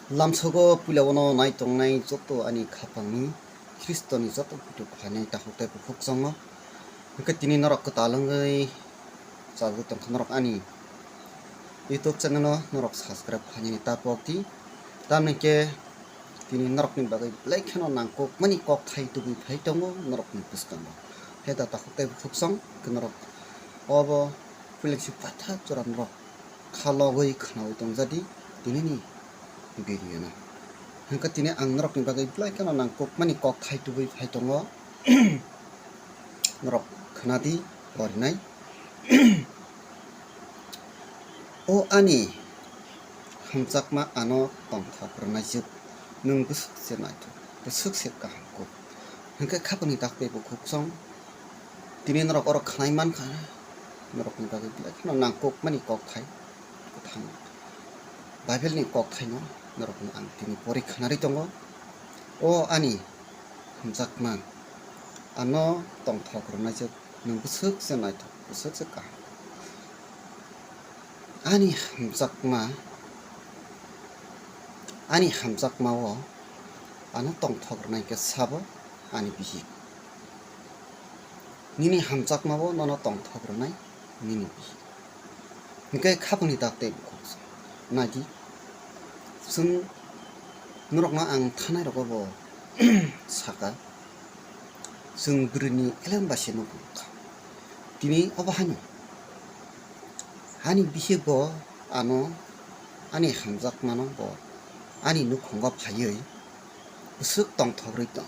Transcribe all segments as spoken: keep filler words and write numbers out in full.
Lamsogo puila ono nai tongnai joto ani khapangni Khristoni joto video khlainai takhuk tei bukhuk chongno. Hwnkhe tini norok kwtal wngwi chajagwi tongkha norok ani YouTube channel-o norok subscribe khlainani ta pok di. Tamni khe tini norokni bagwi belai kheno nangkukmani kokthai tubui phai tongo norokni bwskango. He da takhuk tei bukhuk chong khe norok obo puilengsi paithak jora norok kha logwi khwnaui tongjadi tinini video no. Hwnkhe tini ang norokni bagwi belai kheno nangkukmani kokthai tubui phai tongo. Norok khwnadi porinai. O ani hamjakma ano tongthok rwnaijwk, nwng bwswk se naithok, bwswk se kaham kuk. Hwnkhe khapangni dak tei bukhuk chong. Tini norok oro khwnai mankha, norokni bagwi belai kheno nangkukmani kokthai kwthang. Bible ni kokthaino norokno ang tini pori khwnari tongo. O ani hamjakma ano tongthok rwnaijwk, nwng bwswk se naithok, bwswk se kaham. Ani hamjakma, ani hamjakmao ano tongthok rwnai khe sabo ani bihik. Nini hamjakmao nono tongthok rwnai nini bihik. Hwnkhe khapangni dak tei bukhuk chong. Naidi, chwng norokno ang thanai rogo bo saka, chwng bwrwini elem bai se nukgo kha. Tini obo haino ani bihik bo ano ani hamjakmano bo ani nukhungo phaiwi bwswk tongthok rwi tong.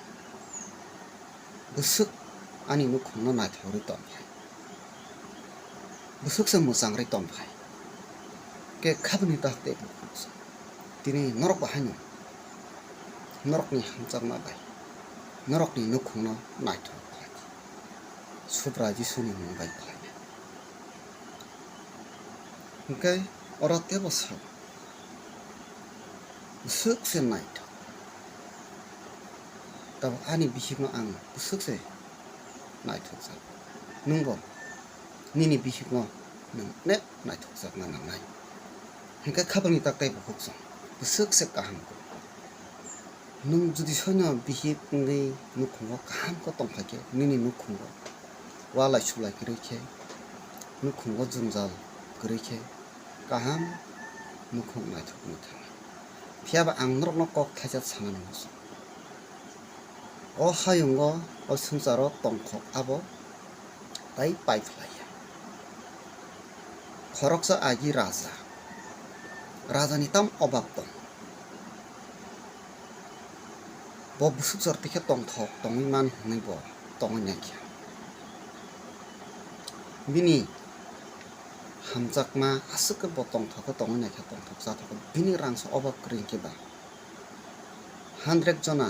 Bwswk ani nukhungno naithok rwi tong phai. Bwswk se mwchang rwi tong phai. Khe khapangni dak tei bukhuk chong. Tini norok bo haino norokni hamjakma bai norokni nukhungno naithok khlai di. Subrai Jisuni mung bai khlai di. Hwnkhe oro teibo sa, bwswk se naithok. Tabuk ani bihikno ang bwswk se naithokjak. Nwngbo nini bihikno nwng onek naithokjakna nangnai. Hwnkhe khapangni dak tei bukhuk chong, bwswk se kaham kuk. Nwng jodi soino bihik wngwi nukhungo kaham khe tongphai khe, nini nukhungo walai sulai kwrwi khe, nukhungo jwngjal kwrwi khe, kaham nukhung naithok wngwi thangwi. Phiyaba ang norokno kok thaisa sanani muchung. O hayungo o swngcharo tongthok abo tai pai phlaiya. Khoroksa agi raja. Rajani tam obak tong. Bo bwswk jora tikhe tongthok tongwi man hwnwi bo tongwi naikha. Bini hamjakma aswk khe bo tongthok khe tongwi naikha, tongthok chathok khe bini rangsa obak kwrwi hwnkhe ba hundred jona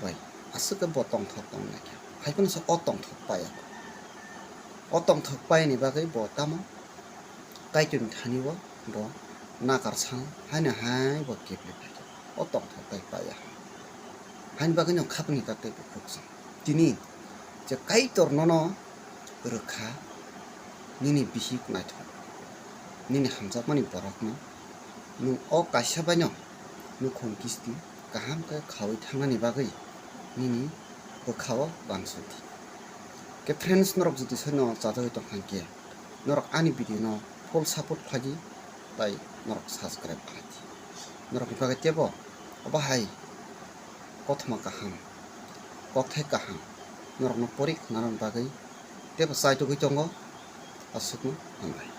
bai aswk khe bo tongthok tong naikha, hai phano se o tongthok paiya. O tongthok paini bagwi bo tamo Kaitorni thani o bo nakar sano haino hai bo kepli phaikha, o tongthok tai paiya. Haini bagwino khapangni dak tei bukhuk chong. Tini je Kaitor nono rwkha, nini bihik naithok, nini hamjakmani borokno nwng o kaisa baino nukhung kisti kaham khe khaui thangnani bagwi nini bwkhao uansuk di. Khe friends, norok jodi soino chajagwi tongkha hwnkhe norok ani video no full support khlai di, tai norok subscribe khlai di. Norokni bagwi teibo obo hai kothoma kaham, kokthai kaham norokno pori khwnarokni bagwi teibo chaitugwi tongo. Aswkno hambai.